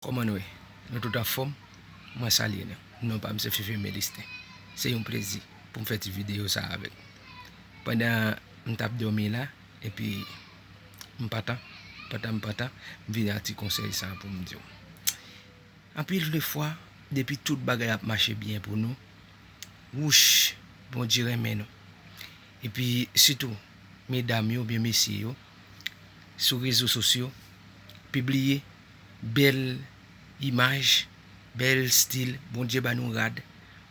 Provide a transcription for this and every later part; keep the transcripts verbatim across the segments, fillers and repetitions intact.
Kòman nou ye? Nou tout anfòm? Mwen salye nou. Non pa m se Fifi Melistin. Se yon plezi pou m fè ti videyo sa avèk. Pandan m t ap dòmi la, epi m pantan, pantan m pantan, m vin ak ti konsèy sa pou m di w. Anpil de fwa, depi tout bagay ap mache byen pou nou, wouch, Bondye renmen nou. Epi sitou, medam yo oubyen mesye yo, sou rezo sosyo, pibliye bèl imaj, bèl stil, Bondye ba nou rad,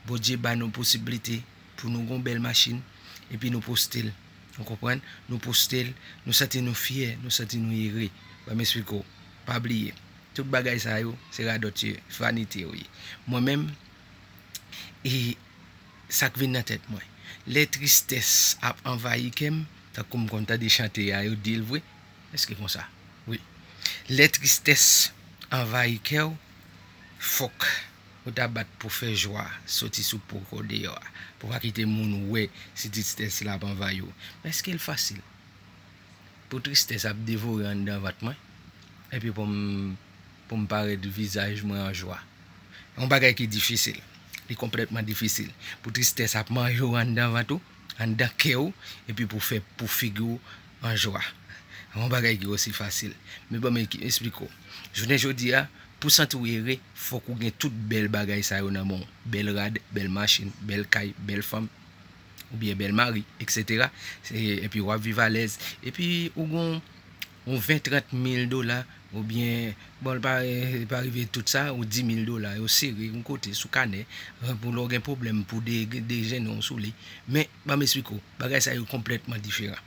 Bondye ba nou posiblite pou nou gon bèl machin, epi nou poste l. Ou konprann? Nou poste l, nou santi nou fyè, nou santi nou ere. Ban m esplike w. Pa bliye, tout bagay sa yo, se radòt yo, vanite yo ye. Mwen menm, e sa k vin nan tèt mwen. Lè tristès ap anvayi kè m, tankou m konn tande chante a, yo di l vre. Èske konsa? Wi. Lè tristès anvayi kè w, fòk ou ta bat pou fè jwa soti sou po kò deyò a, pou pa kite moun wè si tristès la ap anvayi w. Men èske l fasil pou tristès ap devore anndan vant mwen, epi pou m, pou m parèt vizaj mwen an jwa? Yon bagay ki difisil. Li konplètman difisil. Pou tristès ap manje w anndan vant ou, anndan kè w, epi pou fè, pou figi w an jwa. Yon bagay ki osi fasil. Men ban m esplike w. Jounen jodi a, pou santi w ere, fòk ou gen tout bèl bagay sa yo nan men w. Bèl rad, bèl machin, bèl kay, bèl fanm, oubyen bèl mari, etsetera. Se, epi w ap viv alèz. Epi ou gon yon ven, trant mil dola, oubyen, bon, l pa, eh, pa rive tout sa, ou dis mil dola, yo sere yon kote sou kanè, eh, pou lè w gen pwoblèm pou de, dejennen w sou li. Men, ban m esplike w, bagay sa yo konplètman diferan.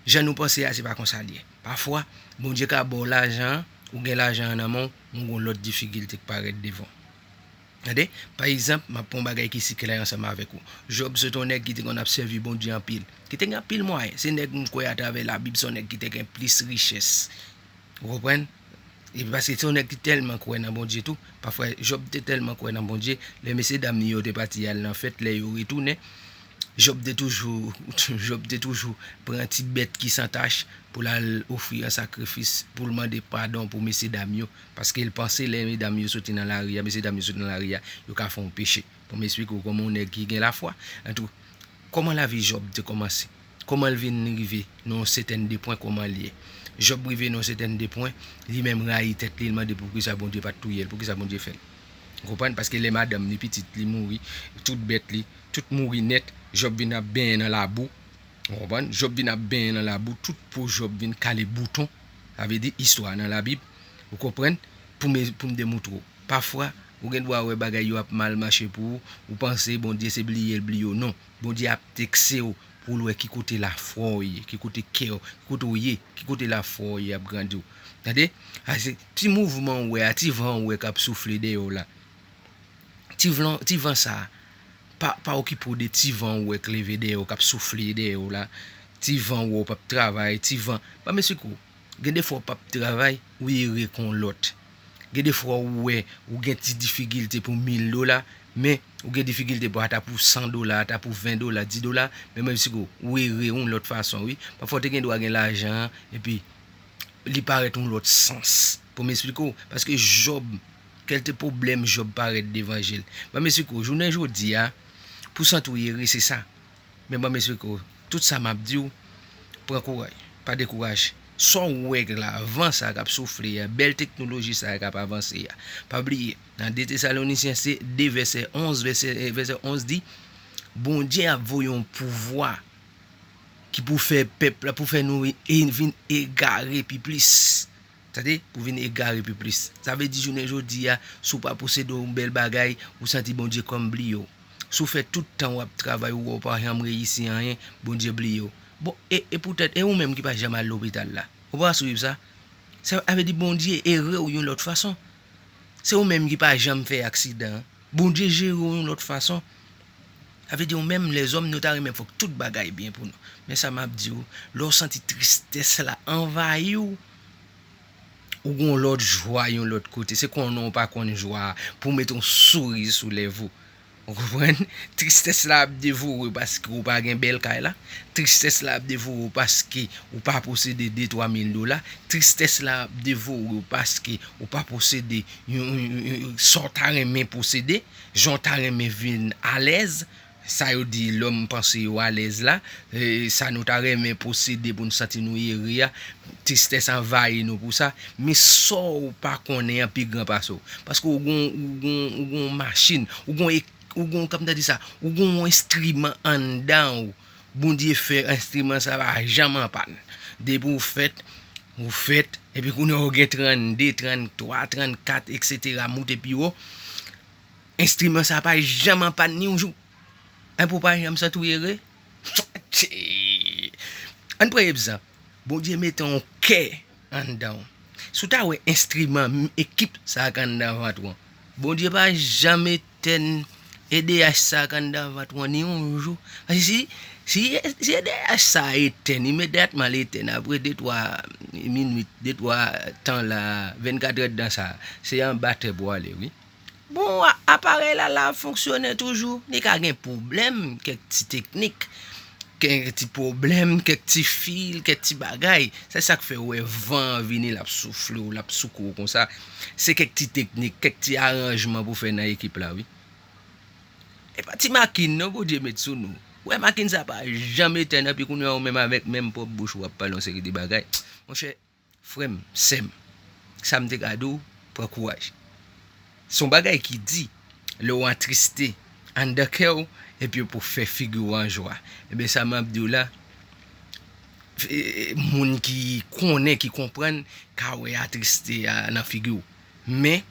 Jan nou panse a, se pa konsa l ye. Pafwa, Bondye ka ba w lajan an, ou gen lajan an nan men w, men w gon lòt difikilte k parèt devan w. Tande, pa egzanp, m ap pran yon bagay ki si klè ansanm avèk ou. Jòb se t yon nèg ki te konn ap sèvi Bondye anpil, ki te gen anpil mwayen. Se nèg m kwè atravè Labib, se yon nèg ki te gen plis richès. Ou konprann? Epi paske se yon nèg ki tèlman kwè nan Bondye tou. Pafwa, Jòb te tèlman kwè nan Bondye, lè mesye dam li yo te pati al nan fèt, lè yo retounen, Jòb te toujou, Jòb te toujou pran ti bèt ki san tach pou l al ofri an sakrifis, pou l mande padon pou mesye dam yo. Paske l panse lè medam yo soti nan lari a, mesye dam yo soti nan lari a, yo ka fè yon peche. Bon, m esplike w kòman yon nèg ki gen lafwa. Antou, kòman lavi Jòb te kòmanse? Kòman l vin rive nan yon sètèn de pwen kòman l ye? Jòb rive nan yon sètèn de pwen, li menm rayi tèt li, l mande poukisa Bondye pa t touye l, poukisa Bondye fè l. Ou konprann? Paske lè madanm li, pitit li mouri, tout bèt li, tout mouri nèt, Jòb vin ap benyen nan labou. Ou konprann? Jòb vin ap benyen nan labou, tout po Jòb vin kale bouton. Sa vle di istwa nan Labib. Ou konprann? Pou m, pou m demoutre w. Pafwa, ou gen dwa wè bagay yo ap mal mache pou ou, ou panse Bondye se bliye l bliye w. Non, Bondye ap tekse w pou l wè ki kote lafwa w ye, ki kote kè w, ki kote w ye, ki kote lafwa w ye ap grandi w. Tande? A se ti mouvman w wè a, ti van w wè k ap soufle dèyè w la. Ti van, ti van sa a, pa, pa okipe w de ti van w wè k leve dèyè w, k ap soufle dèyè w la. Ti van w wè w p ap travay, ti van. Ban m esplike w. Gen de fwa w p ap travay, ou ere kon lòt. Gen de fwa ou wè, ou gen ti difikilte pou mil dola, men ou gen difikilte pou ata pou san dola, ata pou ven dola, dis dola, men menm si ou ere yon lòt fason, wi. Pafwa w te gen dwa gen lajan an, epi li parèt yon lòt sans. Pou m esplike w, paske Jòb, kèlte pwoblèm Jòb parèt devan je l. Ban m esplike w, jounen jodi a, pou santi w ere, se sa. Men ban m esplike w, tout sa m ap di w, pran kouraj, pa dekouraje. Sa w wè la, van sa k ap soufle a, bèl teknoloji sa k ap avanse a, pa bliye, nan de Tesalonisyen se de vèsè onz, vèsè, vèsè onz di, Bondye ap voye yon pouvwa ki pou fè pèp la, pou fè nou e, vin egare pi plis. Tande, pou vin egare pi plis. Sa vle di jounen jodi a, si w pa posede yon bèl bagay, ou santi Bondye kòm bliye w. Si w fè tout tan w ap travay, ou wè w pa janm reyisi anyen, Bondye bliye w. Bon, e, e poutèt, e ou menm ki pa janm al lopital la, ou pa swiv sa? Sa vle di Bondye ere w yon lòt fason. Se ou menm ki pa janm fè aksidan an. Bondye jere w yon lòt fason. Sa vle di ou menm, lèzòm, nou ta renmen fòk tout bagay byen pou nou. Men sa m ap di w, lè w santi tristès la anvayi w, ou gon lòt jwa yon lòt kote. Se konnen w pa konn jwa a, pou w mete yon souri sou lèv ou. Ou konprann? Tristès la ap devore w paske ou pa gen bèl kay la. Tristès la ap devore w paske ou pa posede de twa mil dola. Tristès la ap devore w paske ou pa posede yon, yon, yon, yon, sa w ta renmen posede, jan w ta renmen vin alèz. Sa yo di lòm panse yo alèz la, e, sa nou ta renmen posede pou n santi nou ere a, tristès anvayi nou pou sa. Men sa w pa konnen an pi gran pase w. Paske ou gon, ou gon, ou gon machin, ou gon, ou gon, kòman ta di sa, ou gon enstriman anndan w. Bondye fè enstriman sa pa janm an pàn. Depi w fèt, ou fèt, epi kounye a w gen trannde, tranntwa, trannkat, etsetera, moute pi wo. Enstriman sa pa janm an pàn ni yon jou. Enben, ou pa janm santi w ere? Ann pran egzanp. Bondye mete yon kè anndan w. Si w ta wè enstriman, m-, ekip sa k anndan vant ou an, Bondye pa janm etèn E D H sa k anndan vant ou an ni yon jou. Paske si, si, si E D H sa etèn, imedyatman l etèn, apre de twa minit, de twa tan la, vennkatrè tan sa, se anba tè pou w ale, wi. Bon, a-, aparèy la, la ap fonksyone toujou. Li ka gen pwoblèm, kèk ti teknik, kèk ti pwoblèm, kèk ti fil, kèk ti bagay. Se sa k fè w wè van an vini, l ap soufle w, l ap souke w konsa. Se kèk ti teknik, kèk ti aranjman pou fè nan ekip la, wi. E pa ti makin non Bondye met sou nou. Wè makin sa pa janm etèn, epi kounye a ou menm avèk menm pwòp bouch ou ap pale yon seri de bagay. Monchè, frè m, sè m, sa m te ka di w, pran kouraj. Se yon bagay ki di, lè w atriste anndan kè w, epi pou fè figi w an jwa. Ebyen, sa m ap di w la, e, moun ki konnen, ki konprann, ka wè atriste a nan figi w. Men,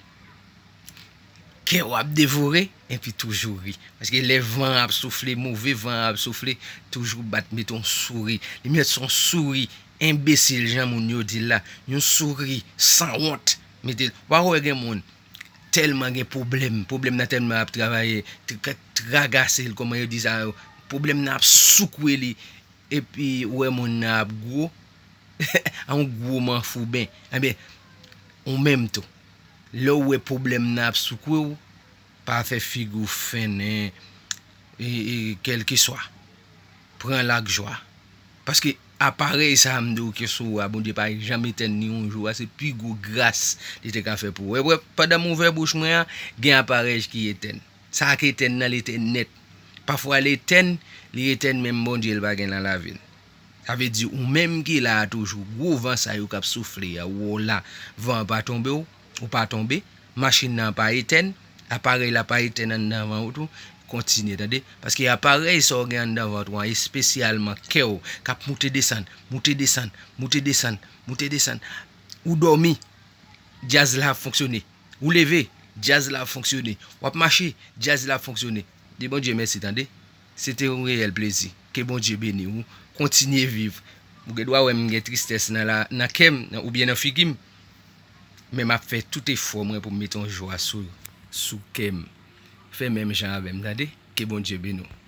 kè w ap devore, epi toujou ri. Paske lè van an ap soufle, move van an ap soufle, toujou bat, mete yon souri. Li mèt se yon souri enbesil, jan moun yo di l la. Yon souri sanwont. Mete l. W a wè gen moun, tèlman gen pwoblèm, pwoblèm nan tèlman ap travay, t-, t-, tragase l, kòman yo di sa yo. Pwoblèm nan ap soukwe li. Epi ou wè moun nan ap gwo, yon gwo manfouben. Ebyen, ou menm tou, lè w wè pwoblèm nan ap soukwe w, pa fè figi w fennen, e, e, kèlkeswa. Pran l ak jwa. Paske aparèy sa a m di w ki sou ou a, Bondye pa janm etèn ni yon jou, a se pi gwo gras li te ka fè pou ou. Wè, wè, pandan m ouvè bouch mwen an, gen aparèy ki etèn. Sa k etèn nan, l etèn nèt. Pafwa l etèn, li etèn menm Bondye l pa gen nan lavi l. Sa vle di ou menm ki la a toujou, gwo van sa yo k ap soufle a, ou la, van an pa tonbe w, ou pa tonbe, machin nan pa etèn, aparèy la pa etèn anndan vant ou tou, kontinye, tande. Paske aparèy sa w gen anndan vant ou an, espesyalman kè w, k ap moute desann, moute desann, moute desann, moute desann. Ou dòmi, djaz la ap fonksyone. Ou leve, djaz la ap fonksyone. W ap mache, djaz la ap fonksyone. Di Bondye mèsi, tande. Se te yon reyèl plezi. Ke Bondye beni w. Kontinye viv. Ou gen dwa wè m gen tristès nan la, nan kè m, nan, oubyen nan figi m. Men m ap fè tout efò mwen pou m mete yon jwa sou, sou kè m. Fè menm jan avè m, tande. Ke Bondye beni w.